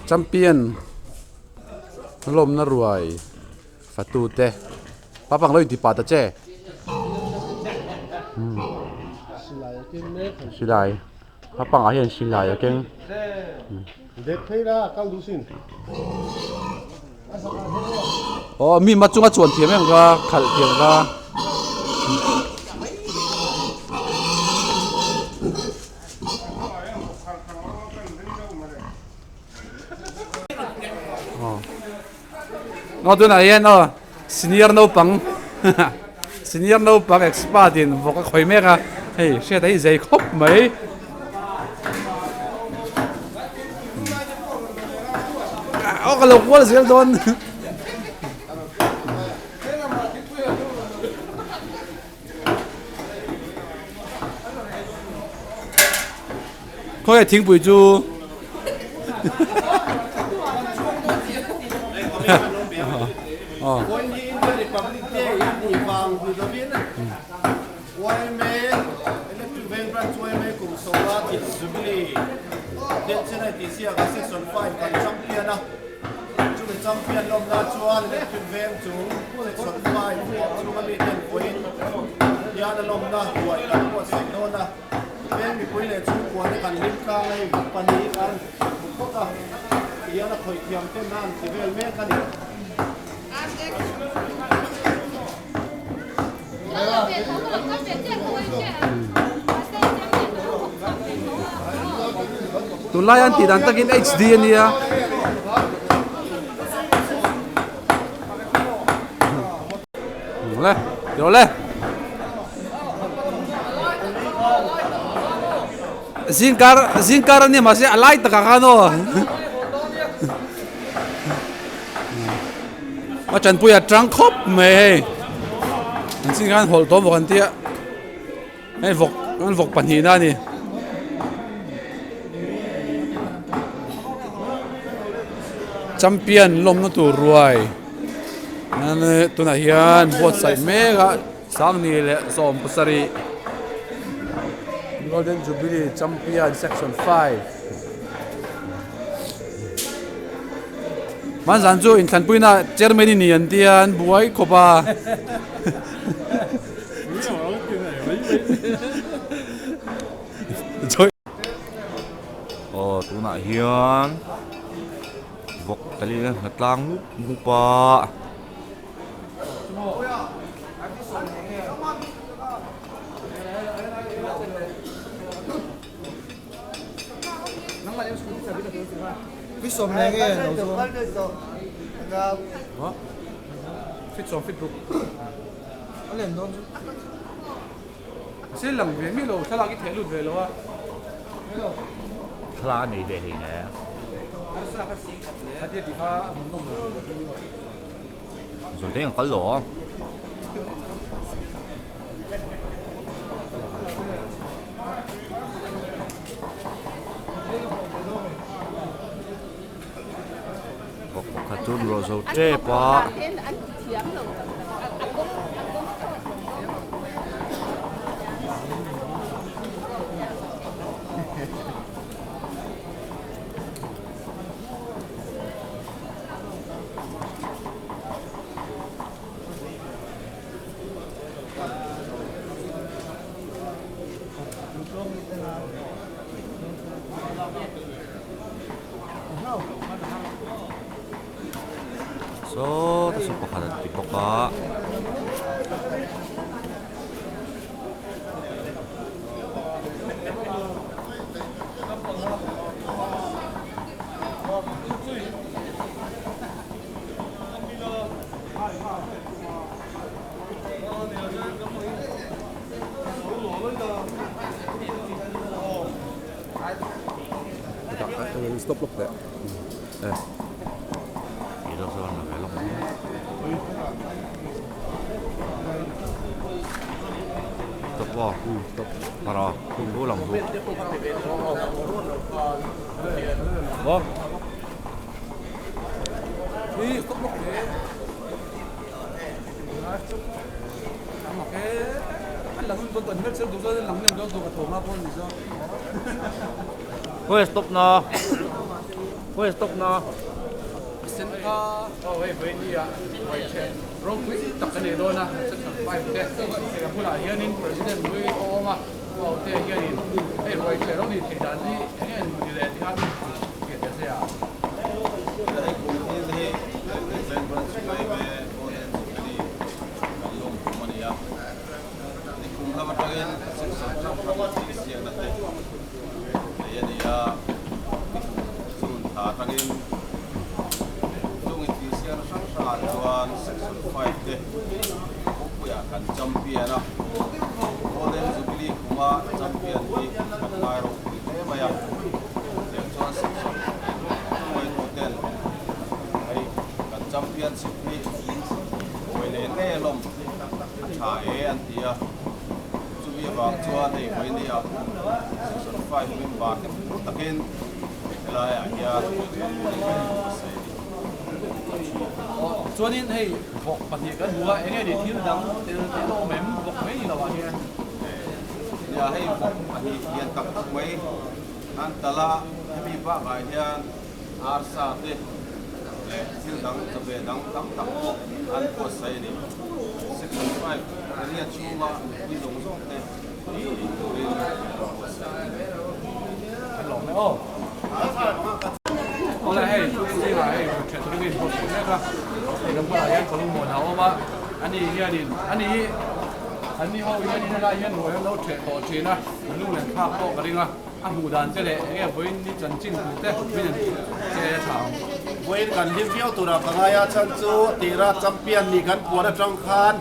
Champion lawmna ruai fatu te papang lo inti pah ta che silai papang ah hian silai a keng. Aw mi hma chunga chuan thiam em kha khalh thiam kha. Aw tunah hian aw senior naupang senior naupang expert in vawk a khawi mek a hei hriat a hi zei khawp mai. Aw ka lo kual zel dawn. Khawi thingpui chu Veng mipui leh chhungkua te kan hlim tlang a hei vawk pahnih kan hmu phawt a, tihian a khawih thiam ten a an ti vel mek a ni. Tunlai an tih dan takin HD a nia. Le rawh le zingkar zingkar ania mahse a lai takah khan aw a tanpui a tang khawp mai hei an chin khan hawlh tawh bawk an tia hei vawk an vawk pahnihna a ni. Champion lawmna tur ruai tunah hian buatsaih mek a Sangni leh 17 Golden Jubilee Champion Section 5 Hmanzan chu inthlanpuina chairman i ni an tia an buai khawp a. Aw tunah hian vawk tali a hna tlang mup mup a. Thlalak a nei ve hlei ne. Zawi te ang kal lo a. Vawk pakhat chu an rawh zo tep a. Saw te saw pakhat an ti bawk a. Stop lawk teh. Stop aw. Stop. Para. Thu lang thu. Bo. Stop lawk teh. Khawi stop na. Khawnge stop na? Sen kha aw hei vawinia vawichhe ropui tak a nei dawn a section 5 te hei a bulah hianin president hlui a awm a aw te hianin hei vawichhe ro nih theih dan hi eng nge ni leh tih a hriat theih se a. Hei kum thil hi Electric Branch Highway Golden Jubilee kan lawm tum a ni a, nikum lam atangin section hrang hrang tih siakna te nei a ni a, nikum June thla atangin chung intihsiakna hrang hrangah chuan section 5 te khawpuiah kan champion a, Golden Jubilee kuma champion hi kan ngai ropui hle mai a, tiang chuan section hruaituten hei kan championship hi hawi leh ngei alawm a tha e an ti a, chumi avang chuan hei vawinia section 5 member te phur takin helaiah hian a sawi a ni. Chuanin hei vawk pahnih kan hmu a, enge ni thil dang tel tel a awm em vawk mai ni lo ah hian? Nia hei vawk pahnih lian tak tak mai an tal a, hemi bakah hian arsa te leh thil dang chawhmeh dang tam tak pawh an buatsaih a ni. Section 5 area chhunga mipui zawng zawng te ei turin an buatsaih a ni. Kan lawm e aw. Awle hei zingah hei ṭhian turin ka inbuatsaih mek a, hei kan bulah hian Kalungmuan a awm a, ani hianin ani hi anni ho hianin helai hian ruai an lo ṭheh tawh ṭhin a, an lunglen thlak pawh ka ring a, a hmuh dan te leh enge vawiin ni chanchin thu te min an che a tha ang. Vawiin kan hlim viau turah ka ngai a, chhan chu tira champion nih kan puan aṭang khan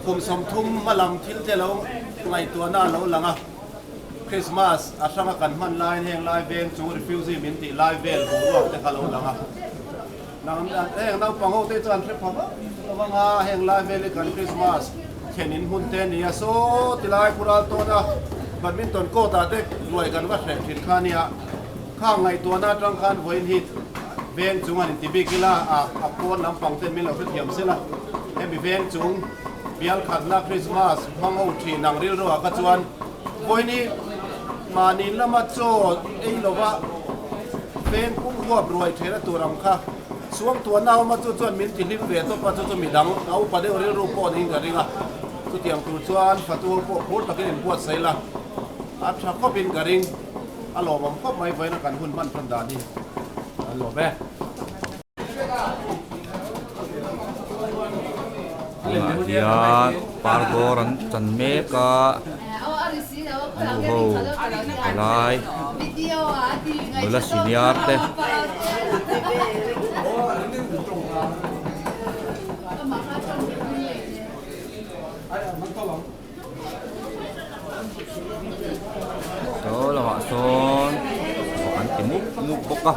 kum 30 hma lam thil te lo ngaihtuahna a lo lang a. Christmas a hranga kan hman laiin heng lai veng chu refugee min tih lai vel boruak te kha lo lang a. Nang heng naupang ho te chuan hre pha vak lo vang a, heng lai vel hi kan Christmas thlen in hmun te a ni a, saw ti lai Pural tawn a badminton court ah te ruai kan va hreh thin kha a nia. Khang ngaihtuahna atang khan vawiin hi veng chung an inti bik ila a a pawn lampang ten min lo hrethiam sela hemi veng chung Bial khatna Christmas hmang ho thin ang rilruah kha chuan vawiini mahni lama chaw ei lova veng pum huap ruai thehna tur ang kha suangtuahna awma chu chuan min ti hlim ve tawp a, chu chu midang a upa deuh rilru pawh niin ka ring a, chutiang tur chuan fatu ho pawh phur takin inbuatsaih la a tha khawpin ka ring, a lawmawm khawp mai vawiina kan hun hman hran dan hi. A lawm e. Tunah hian par bawr an chan mek a nu ho palai nula senior te. Saw lamah sawn an ti mup mup bawk a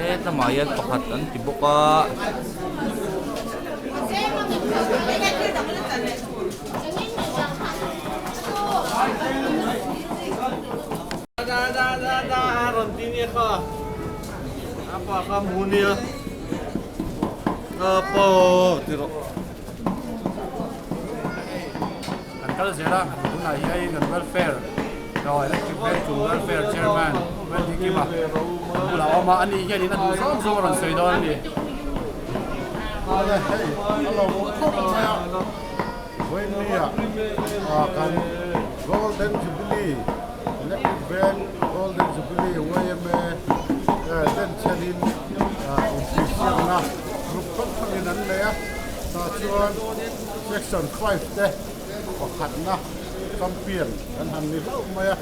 hetlama hian pakhat an ti bawk a. Kan kal zel a, tunah hian kan welfare no electric van chung welfare chairman Wendy Kima kan bulah a awm a, ani hianin a duh zawng zawng a rawn sawi dawn a ni. Awle hei a lo awm khawp mai a, Vawinia kan Golden Jubilee Electric Van Golden Jubilee YMA denchhenin intihsiakna group hrang hrangin an nei a, tah chuan Section 5 te pakhatna champion kan han ni hlauh mai a,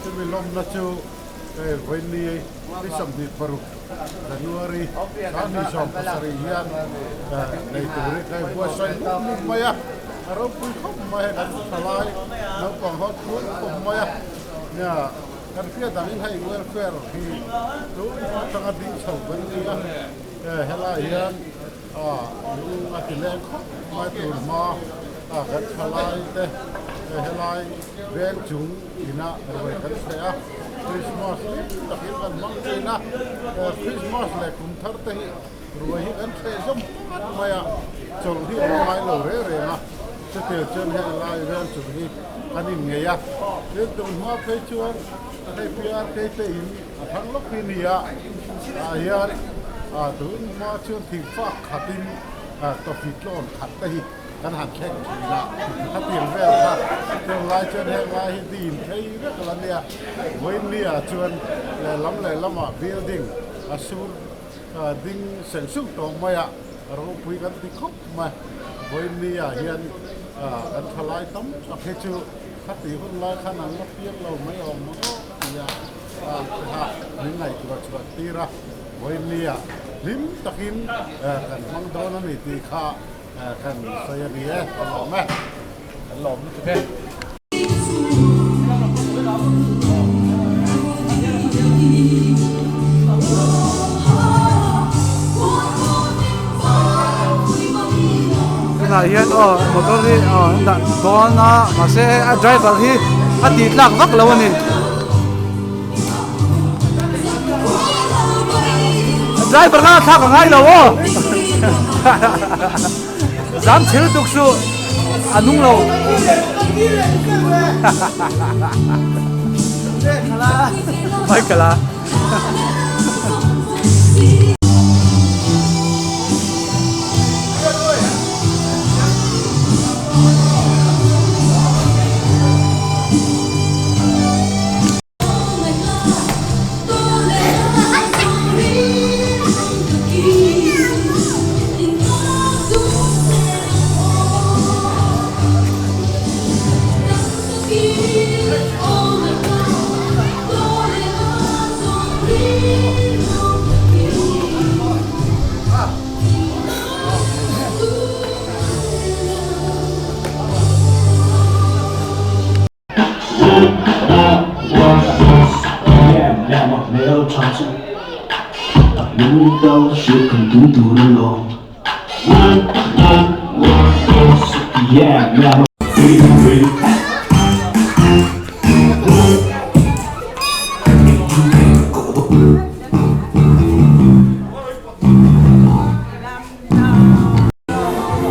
chumi lawmna chu hei vawiini ni 26 January 2017 hian nei turin ka inbuatsaih mup mup mai a, a ropui khawp mai hei kan thalai naupang ho phur khawp mai a, nia kan hriat dangin hei welfare hi tun atanga ding chho kan ni a, helai hian A lung a ti leng khawp mai tur hma a kan thalai te helai veng chung ina ruai kan chhe a, Christmas hlim takin kan hmang thin a, Christmas leh kum thar te hi ruai hi kan chhe zawm pat mai a, chawlh hi a ngai lo reng reng a, chuti chuan helai veng chung hi kan inngei a, tin tun hma phei chuan. Hei PRK te in a thang lawk hi a ni a, ah hian ah tun hma chuan thingfak khatin ah tawfi tlawn khat te hi kan han thleng thin a, khatiang vel kha chung lai chuan heng lai hi dim phei vek a la nia, vawiin ah chuan lehlam lehlamah building a sur ding seng sung tawh mai a, ropui kan ti khawp mai, vawiin ah hian kan thalai tam tak hi chu khati hun lai khan an la piang lo mai awm ang aw ka ti a, kha min ngaihtuah chhuah tir a, vawiin ah hlim takin kan hmang dawn a ni tih kha. Kan sawi a ni e, ka lawm e. Kan lawm lutuk e. Tunah hian aw motor hi aw an dah dawn a mahse a driver hi a tih tlak vak lo a ni. Driver kha thlak a ngai lo aw. Zam thil tuk su a nung lo. Michael a.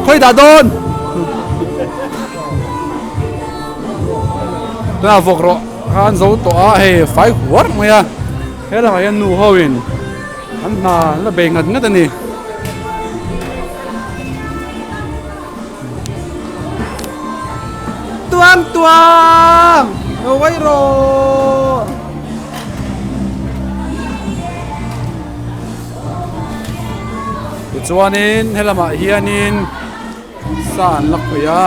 Khawi dah dawn? Tunah vawk rawh khan zo tawh a hei fai huar mai a he lamah hian nu ho in an hna an la bei ngat ngat a ni. Tuang tuang lo wai rawh. Tichuanin helamah hianin sa an la khawih a.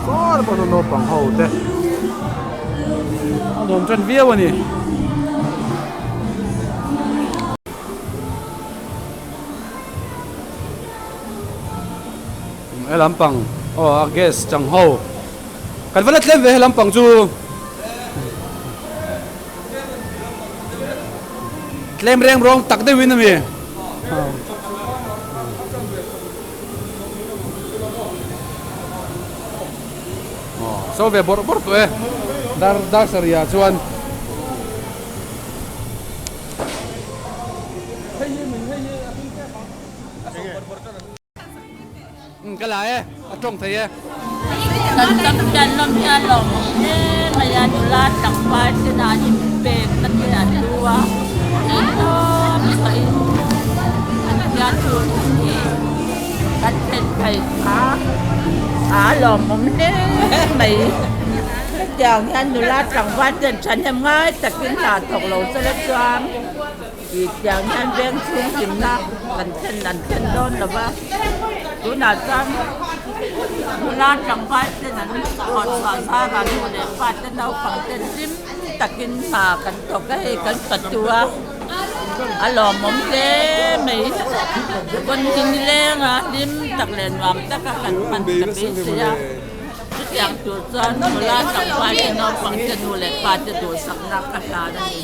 Saw pawh saw naupang ho te a nuam tan viau a ni. He lampang aw a gas chang ho kan va la tlem ve he lampang chu tlem reng rawng tak deuh in ami so ve bawrh bawrh tawh e dar dar sarih ah chuan. Ka la e, a tawng thei e. Kan champion lawm hi a lawmawm hle mai a, nula tlangval ten an inpek na te an lu a, theihtawp chhuahin an hian tur hun hi kan thlen thei kha a lawmawm hle mai. Hetiang hian nula tlangval ten thahnem ngai takin hna thawk lo sela chuan. Tiang hian veng chhung hlimna kan thlen an thlen dawn lo va, tunah chuan nula tlangval ten an hawn chhuah zarah nu leh pa te naupang ten hlim takin hna kan thawk a, hei kan patu a, a lawmawm hle mai. Pawn hi nileng a, hlim tak leh nuam taka kan hman ka beisei a, chutiang tur chuan nula tlangval te naupang te nu leh pa te duhsakna ka hlan a ni.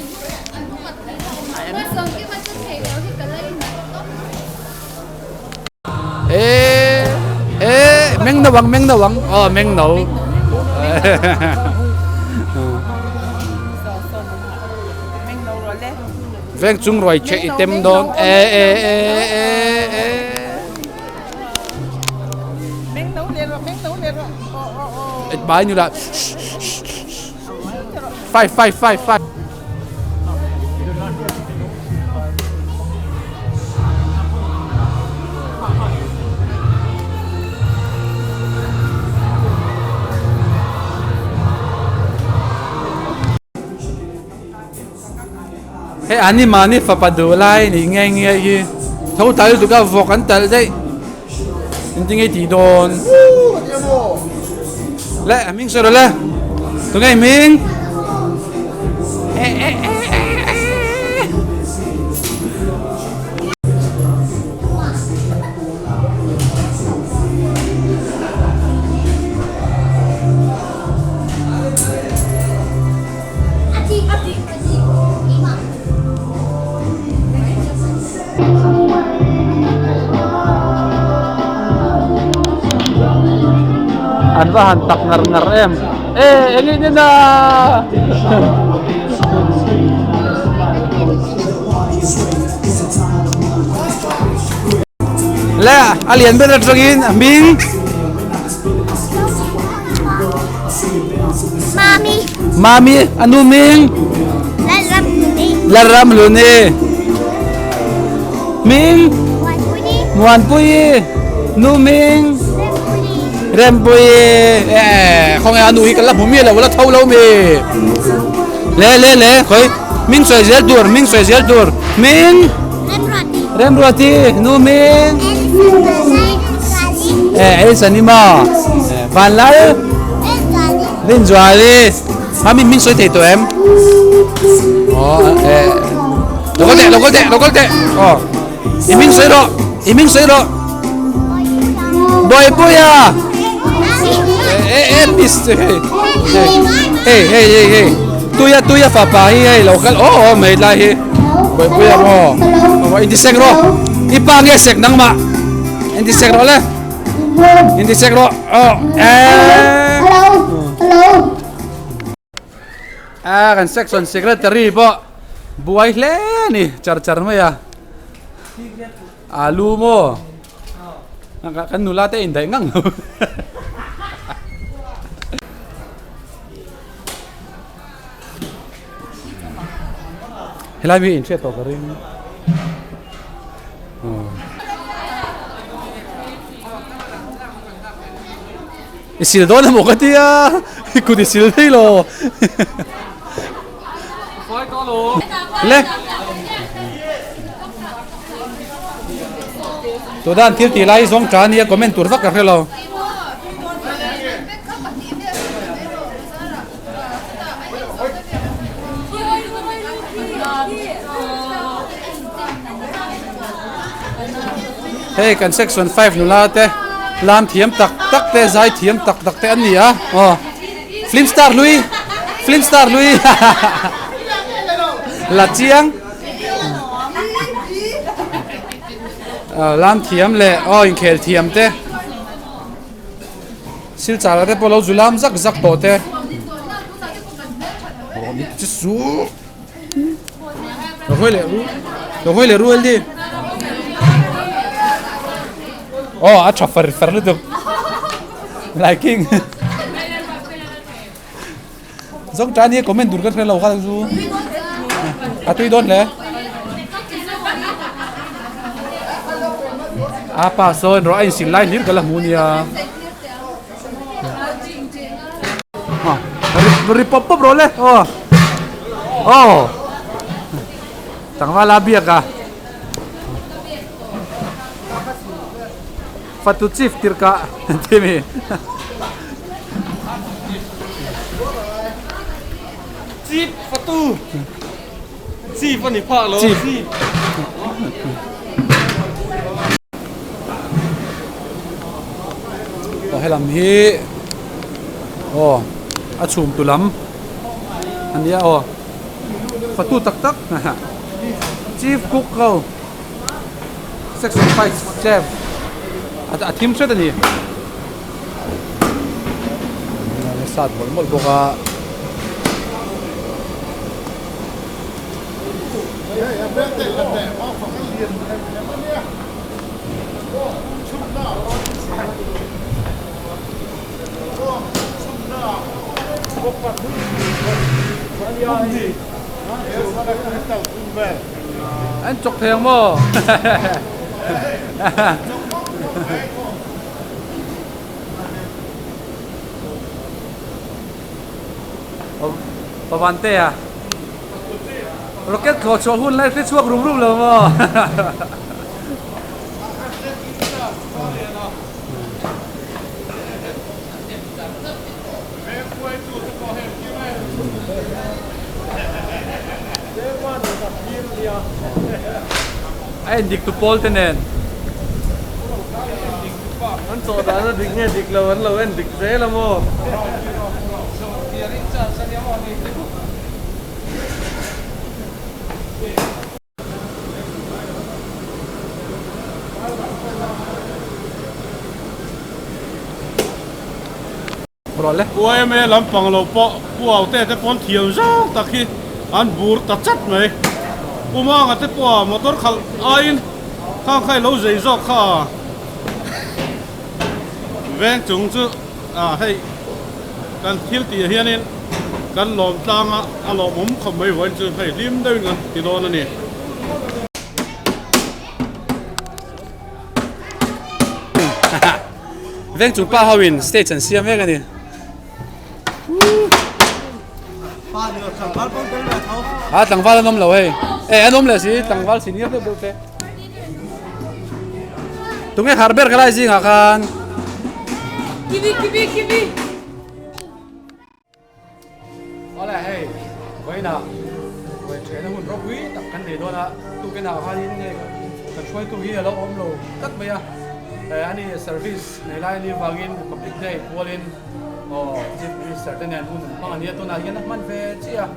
E e meng no ang meng no ang oh meng no veng chung ruai che i tem dawn e e e e e. Bai ni la five five five five Hei an ni mahni fapa duh lai nih nge nge hi tho tal lutuk a vawk an talh daih engtin nge tih dawn le a hming sawi rawh le tunge i hming An va han tak ngar ngar em e eng in ena le a lian ber atangin a hming Mami. Mami, anu ming? Lalram Luni. Lalram Luni. Ming? Muanpui. Nu ming? Rempui. Eh, không ai anu hi kan la hmu mi lo la tho lo mi. Le le le, khoi ming soi zel tur, ming soi zel tur. Ming? Remruati. Nu ming? Eh, Elsa ni maw? Eh, Vanlal? Rinzuali. Mami min sawi thei tawh em? Oh, eh. Lo kal teh, lo kal teh, lo kal teh. Oh. I min sawi rawh. I min sawi rawh. Bawipuia. Eh, eh, miss. Hey, hey, hey, hey, hey. Tuia, tuia fapa hi hei lo kal. Oh, oh, mai lai hi. Bawipuia maw? Oh, inti sek rawh. I pa nge sek nangmah. Inti sek rawh le. Inti sek rawh. Oh, eh. Hello. Hello. Ah, kan section secretary pawh buai hle ni char char mai a. Alu maw? Kan nula te indaih ngang lo. Helai mi inhriat tawh ka ring. I sil dawn emaw ka tia i kut i sil thei lo. Le. Tudan thil tih lai zawng ta ania comment tur vak ka hre lo. Hei kan section 5 nula te lam thiam tak tak te zai thiam tak tak te an ni a aw film star hlui film star hlui la chiang lam thiam leh aw inkhel thiam te. Silchar ah te pawh lo zu lam zak zak tawh te lo hawi leh ru lo hawi leh rual di aw a tha far far lutuk liking zawng tan hi comment tur ka hre lo kha chu a tui dawn hle a pa sawn rawh a insil lai hlir ka la hmu nia ri pawp pawp rawh le aw aw tlangval a biak a Fatu chief tirhkah an ti mi. Chief fatu chief a ni phak lo chief. Aw helam hi aw a chhum tu lam a nia aw fatu tak tak chief cook ho. Section 5 chef a thim hret a ni. Sat mawlh mawlh bawk a. An chawk thei ang maw? Pavantea Rocket thlawh chhuah hun lai hre chhuak rum rum lo maw? A en dik tu pawl te nen. An chawh dan a dik nge dik lo an lo en dik zel a maw? Yma lampang lo pawh Pu Aute te pawn thiam zau tak hi an bur ta chat mai. Pu Manga te pawh a motor khalh aiin khang kha i lo zei zawk kha a veng chung chu a hei kan thil tih hianin kan lawm tlang a, a lawmawm khawp mai vawiin chu hei hlim deuhin kan ti dawn a ni. Veng chung pa ho in stage an siam vek a ni. A tlangval an awm lo hei. E an awm leh si tlangval senior deuh deuh te. Tunge har ber ka lai zingah khan. Kibi kibi kibi. Awle hei vawiinah vawi thehna hun ropui tak kan nei dawn a tukinah khanin hei kan hruaitu hi a lo awm lo tlat mai a eh ani service nei lai anih avangin Republic Day pualin aw Chief Minister te nen hun an hmang a nia tunah hian a hman ve chiah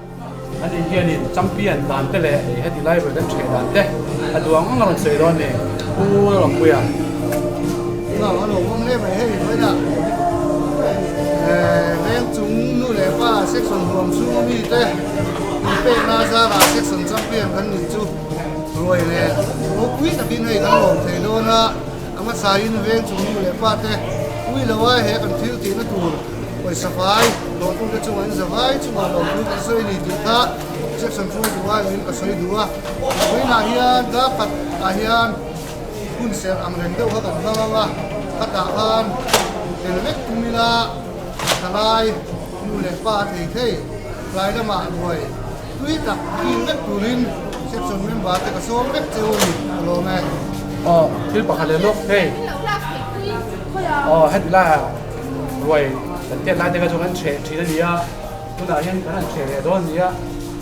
a ani hianin champion dan te leh heti lai vawi kan theh dan te a duh ang ang a rawn sawi dawn a ni Pu Lalawmpuia. Veng chung nu leh pa section huam chhung a mite inpekna zarah section champion kan nih chu ruai leh ropui takin hei kan lawm thei dawn a, a hmasain veng chung nu leh pa te ui lo a he kan thil tihna tur pawisa fai hlawhtute chungah in zavai chungah lawmthu kan sawi a ni tih kha section chhung duh aiin ka sawi duh a, vawiinah hian dar khat ah hian. Hun serh ang reng deuh kha kan hmang ang a, khatah khan tel vek tum ila thalai nu leh pa a thei thei tlai lamah ruai tui tak kil vek turin section member te ka sawm vek che u ni ka lawm e. Aw thil pakhat leh lawk hei aw heti laiah ruai kan tiat lai te kha chu kan chheh thin a ni a, tunah hian kan han chheh leh dawn a ni a,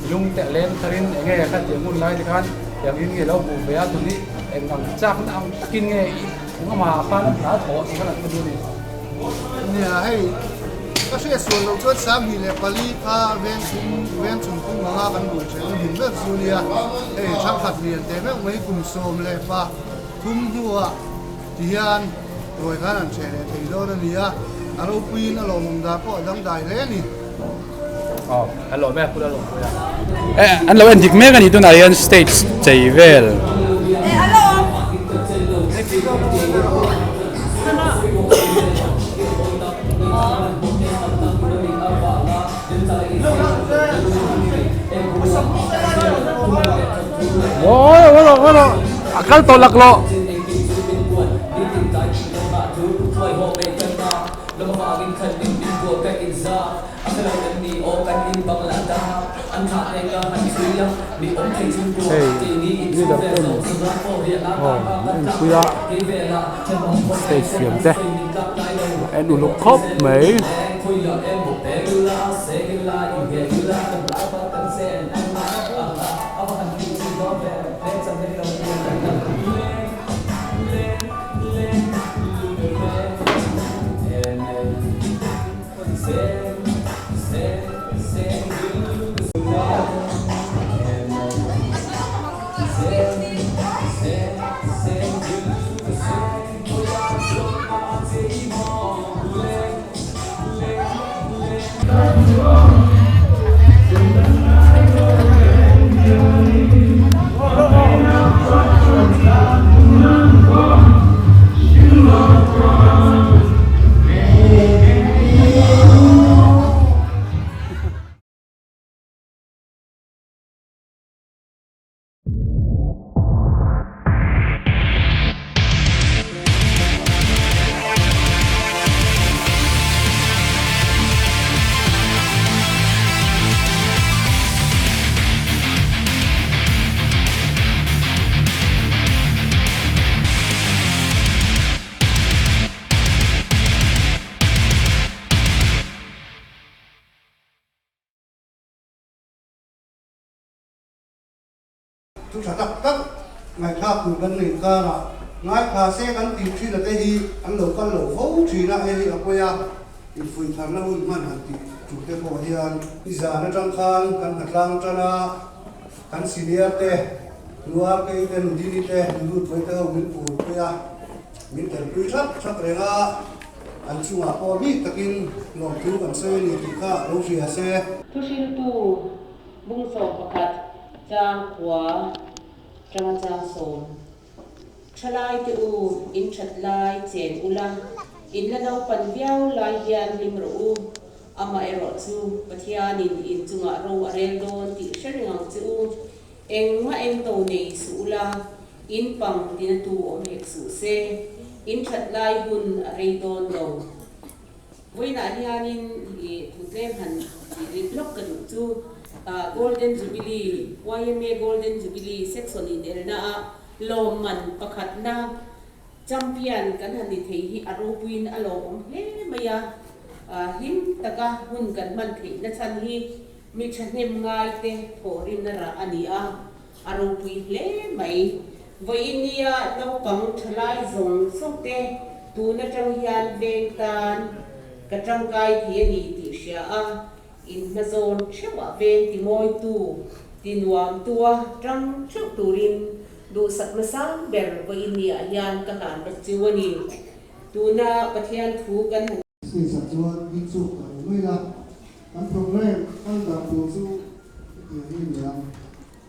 lung te a leng tharin eng nge khatiang hun lai te khan tiang in nge lo hmuh ve a tuni. Eng ang chakna ang takin nge i amah khan a hna thawh tih khan an hmu duh a ni. Nia hei ka hriat sual loh chuan 24 kha veng chung veng chung kawng anga kan buai thin a hmun ber chu nia hei thangkhat lian teh meuh mai kum 13 hnuah ti hian ruai khan an hreh leh thei dawn a ni a, a ropuiin a lawmawm dan pawh a dangdai hle a ni. An lo en dik mek a ni tunah hian stage chei vel. A kal tawh laklawh. Hei leader ten aw an enpui a stage siam te a en uluk khawp mai. Thu tha tak tak ngaihthlak tur kan nei karah ngaithla se kan tih thin a te hi an lo kal lo fo thin a, hei hi a pawi a, infuih tharna hun hman han tih tur te pawh hian i zan atang khan kan hnatlang tan a, kan senior te, Nuarkei te, Nudini te, Nurutvawi te ho min purpui a, min telpui thap thap reng a, an chungah pawh bik takin lawmthu kan sawi a ni tih kha lo hria se. Thuhriltu Bung 11, chang khua tanga chang sawm. Thalai te u, in that lai chen ula, in la naupan viau lai hian hlim rawh u. Amaherawh chu Pathianin in chungah ro a rel dawn tih hre reng ang che u. Engmah engto nei suh ula, in pang tina tu awm hek suh se, in that lai hun a rei dawn lo. Vawiinah hianin i thu tlem han tih rik lawk ka duh chu Golden Jubilee, YMA Golden Jubilee section inelna ah lawmman pakhatna champion kan han ni thei hi a ropuiin a lawmawm hle mai a, hlim taka hun kan hman theihna chhan hi mi thahnem ngaite thawhrimna rah a ni a, a ropui hle mai. Vawiin nia naupang thalai zawng zawng te tun atang hian veng tan ka tangkai thei a ni tih hria a, in hmazawn theuhah veng ti mawitu, ti nuamtua tang theuh turin duhsakna sang ber vawiin niah hian ka hlan bawk chu a ni. Tuna Pathian thu kan han. Stage ah chuan ding chhuak ta lo mai la, kan program kal dan tur chu hetiang hi a ni ang.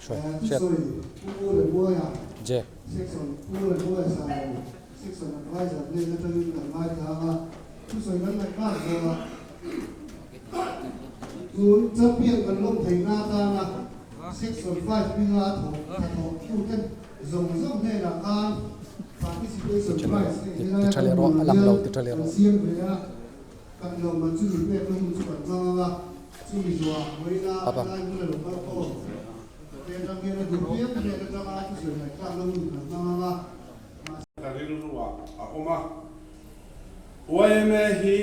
Thusawi Pu Remuaia, Section Pu Remuaia Sailo, Section Adviser hnen atangin kan ngaithla ang a, thusawi kan ngaihthlak zawh a, tun champion kan lawm theihna atana Section 5 hminga a thawh tha thawh tute zawng zawng hnenah khan participation prize hei helaia kan hmuh ang hian kan siam ve a, kan lawmman chu min pekna hun chu kan hmang ang a. Chumi zuah vawiina helai hmun a lo kal khawm te atang hian a duh piang hnen atanga thusawi ngaihthlakna hun kan hmang ang a, mahse. Ka rilruah a awm a, yma hi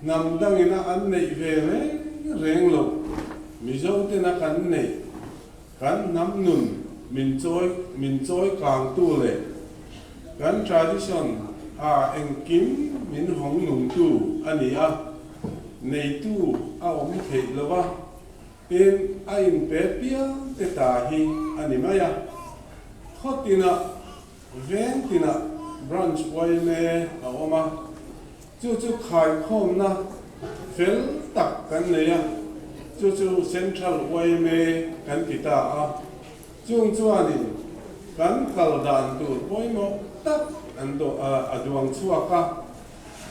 hnam dangina an neih ve reng reng loh, Mizo tena kan neih, kan hnam nun min chawi min chawi kangtu leh kan tradition a engkim min hawng nungtu a ni a. Neitu a awm theih lo a, tin a inpe piang te ta hi a ni mai a. Khaw tinah, veng tinah branch yma a awm a, chu chu khaikhawmna fel tak kan nei a, chu chu Central yma kan ti ta a. Chung chuanin kan kal dan tur pawimawh tak an a duang chhuak a.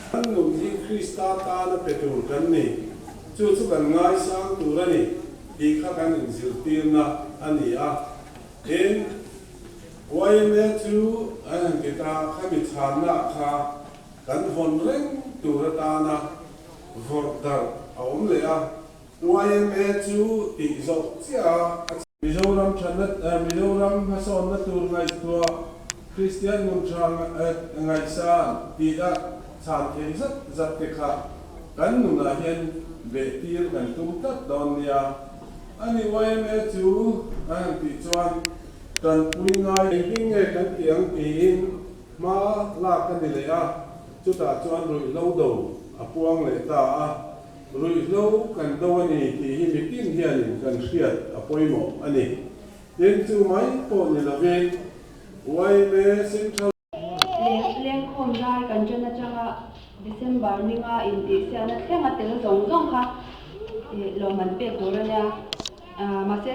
Kan nun hi Krista tana pe tur kan ni, chu chu kan ngaisang tur a ni tih kha kan inzirtirna a ni a. Tin, yma chu an han ti ta, khami chhanna kha kan hawn reng tur atana vawrh darh a awm leh a, yma chu tih zawh chiah a. Mizoram thatna, Mizoram hmasawnna tur ngaihtuah, Kristian nun tha ngaihsan tih a chhan thei zat zat te kha kan nunah hian beh tir kan tum tlat dawn nia. Ani yma chu a han tih chuan tanpui ngai engtin nge kan tih ang tiin hma lak a ni leh a, chutah chuan ruihhlo do a puang leh ta a. Ruihhlo kan do a ni tih hi mitin hianin kan hriat a pawimawh a ni. Tin, chu mai pawh ni lovin yma Central. Lengkhawm lai kan ṭan aṭanga December ninga intihsiahna thleng a tel zawng zawng kha lawmman pek tur a nia. Mahse,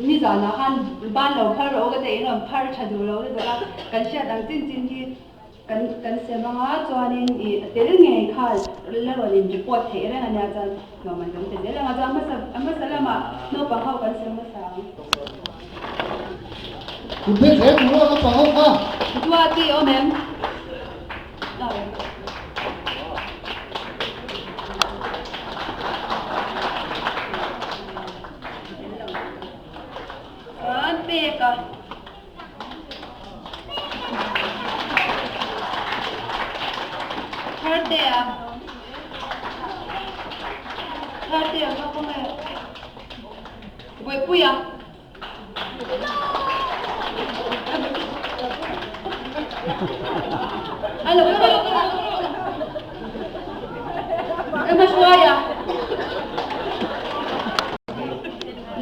nizanah khan ban lo phar rawh u ka tih in rawn phar ṭha duh lo lutuk a, kan hriat ang chin chin hi Kan kan sem anga chuanin ih a tel ngei kha la rawn in report theih reng ania chuan nuam an kan pe zel anga chuan hmasa a hmasa lamah naupang ho kan sem hmasa ang. Kut bek hle tur aw naupang ho kha. Duati awm em? Chuan pek a. Tharte a Tharte a kha kawng e Buaipui a. Alo Emma Hruaia.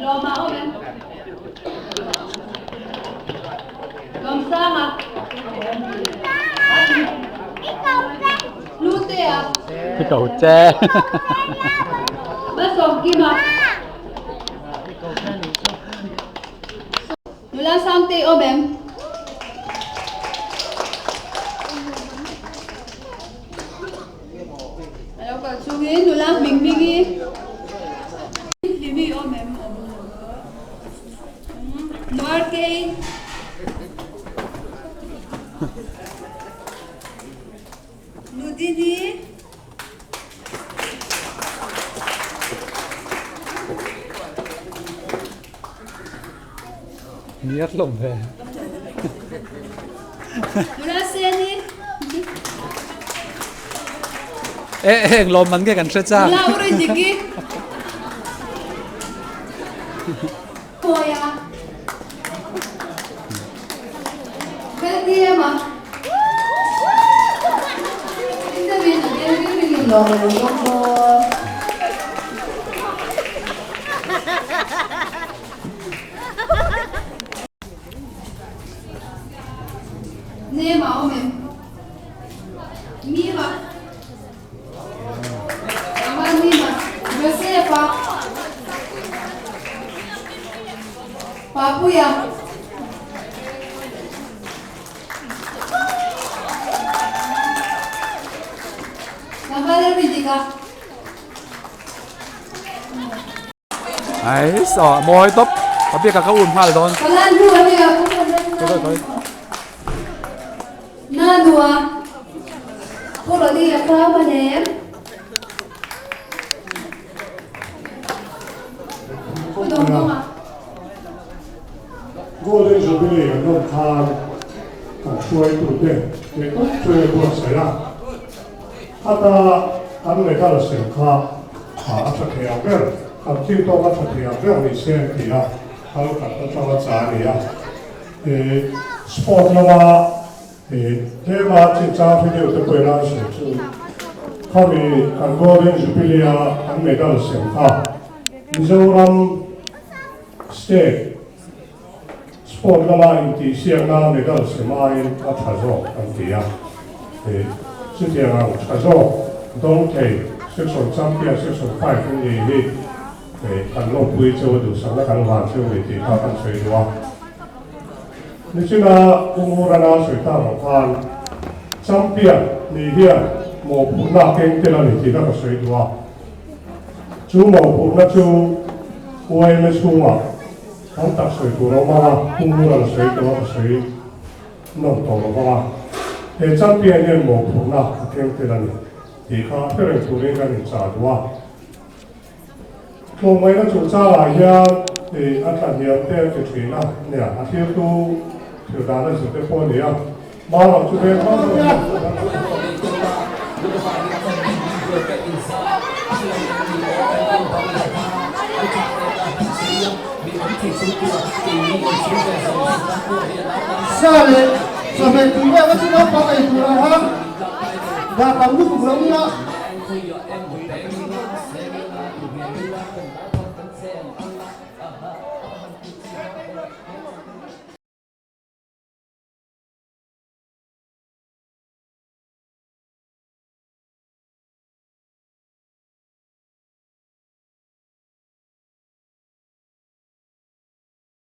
Lawma awm em? Lawmsanga. Hlutea. Cầu che. Malsawmkima. Nula Sangtei awm em? A lo kal chungin nula hming hmingi Hlimi awm em? Nuarkei. Nudini. Niat lawm ve. Nula Seni. E eng lawm man nge kan hre chak. Nula Uri Diki. Kawia. Feldiema. Interview na ring ring in lawm lo bawk dawn. Name a awm em? Mima. Mama Mima. Joseph-a. Papuia. Tlangval Rindik-a. Ai so mawi tawp a biak ah ka um nghal dawn. Ka lan hnu a nia. Khawi khawi. Nanua. Pu Rodi a kha hman em? Pu Dawngdawnga. Golden Jubilee an awm khan kan hruaitute leh tawp chu a buatsaih a. Khata kan medal sem kha a tha thei ang ber, kan thil tawk a tha thei ang ber ni se an ti a, kal khat atanga cha a ni a. Sport lama tlema chinchang hre deuh te pawhin an sawi chu khami kan Golden Jubilee a an medal sem kha Mizoram State Sport lama intihsiakna medal sem aiin a tha zawk an ti a, chutiang ang tha zawk dawng thei Section Champion Section 5 an ni hi kan lawmpui cheu a duhsakna kan hlan cheu ni tih kha kan sawi duh a. Nichina Pu Ngurana sawi tak ang khan Champion nih hian mawhphurhna a keng tel a ni tih kha ka sawi duh a. Chu mawhphurhna chu YMA chhungah Tam tak sawi tur a awm ang a, Pu Mural sawi tawh a ka sawi nawm tawh lo vang a. He champion hian mawhphurhna a keng tel a ni tih kha hre reng turin kan inchah duh a. Tlawmngaihna chungchangah hian a tlahniam te an ti thin a, nia a thiltu thil dan a zir te pawh a ni a. Mara chu veng hma zawk hian Sa leh chawhmeh tui vel kha chu naupang ei tur ang ha, dah tam lutuk lo nia.